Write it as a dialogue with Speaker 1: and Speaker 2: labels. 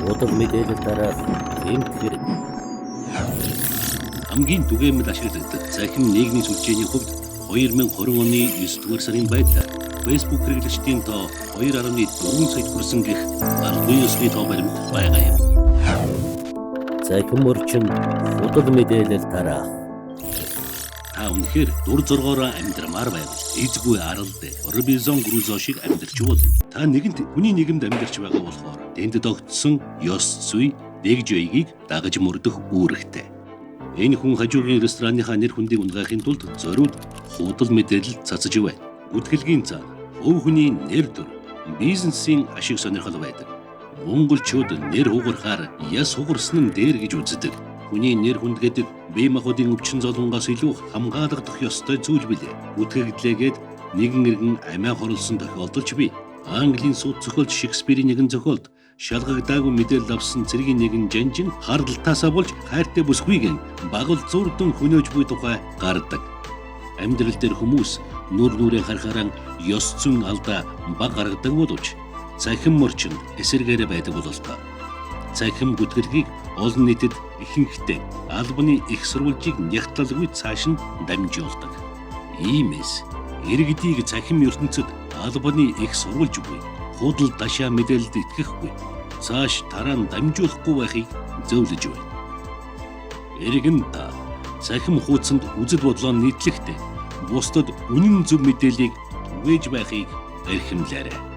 Speaker 1: Худал мэдээлэл тараах гэмт хэрэг.
Speaker 2: Хамгийн түгээмэл ашиглагддаг цахим нийгмийн сүлжээний хувьд 2020 оны 9 дугаар сарын байдлаар Facebook хэрэглэгчдийн тоо 2.4 саяд хүрсэн гэх албан ёсны тоо баримт байгаа юм.
Speaker 1: Цахим орчин худал мэдээлэл тараах.
Speaker 2: Та үнэхээр дур зоргоороо амьдрмаар байвал эзгүй арал дээр Робинзон Крузо шиг амьдарч болно. Та нэгэнт хүний нийгэмд амьдарч байгаа болохоор тэнд тогтсон ёс зүй, дэг жүйгийг дагаж мөрдөх үүрэгтэй. Энэ хүн хажуугийн рестораныхаа нэр хүндийг унгаахын тулд зориуд худал мэдээлэл цацаж байна. Үтгэлгийн цаана хувь хүний нэр төр, бизнесийн ашиг сонирхол байдаг. Монголчууд нэр хугарахаар яс хугарсан нь дээр гэж үздэг. Хүний нэр хүнд гэдэг бие махбодын өвчин зовлонгоос илүү хамгаалагдах ёстой зүйл билээ. Үтгэгдлээгээд нэгэн иргэн амиа хорлосон тохиолдол ч бий. Английн суд зохиолч Шекспирийн нэгэн зохиолд шалгагдаагүй мэдээлэл авсан цэргийн нэгэн жанжин хардалтаасаа болж хайртай бүсгүйгэн багал зурдан хөнөөж буй тухай гардаг. Амьдрал дээр хүмүүс нүр нүрээ харахаараа ёс зүйн алдаа баг гаргадаг боловч цахим морчин эсэргээрээ байдаг бололтой. Цахим гүтгэлгийг олон нийтэд ихэнхдээ албаны их сурвалжийг нягтлалгүй цааш нь дамжуулдаг. Иймээс иргэдийг цахим ертөнцид албаны их сурвалж буй худал дашаа мэдээлэлд итгэхгүй цааш тараа нь дамжуулахгүй байхыг зөвлөж байна. Иргэн та цахим хуудсанд үзэл бодлоо нийтлэхдээ бусдад үнэн зөв мэдээллийг түгээж байхыг эрхэмлээрэй.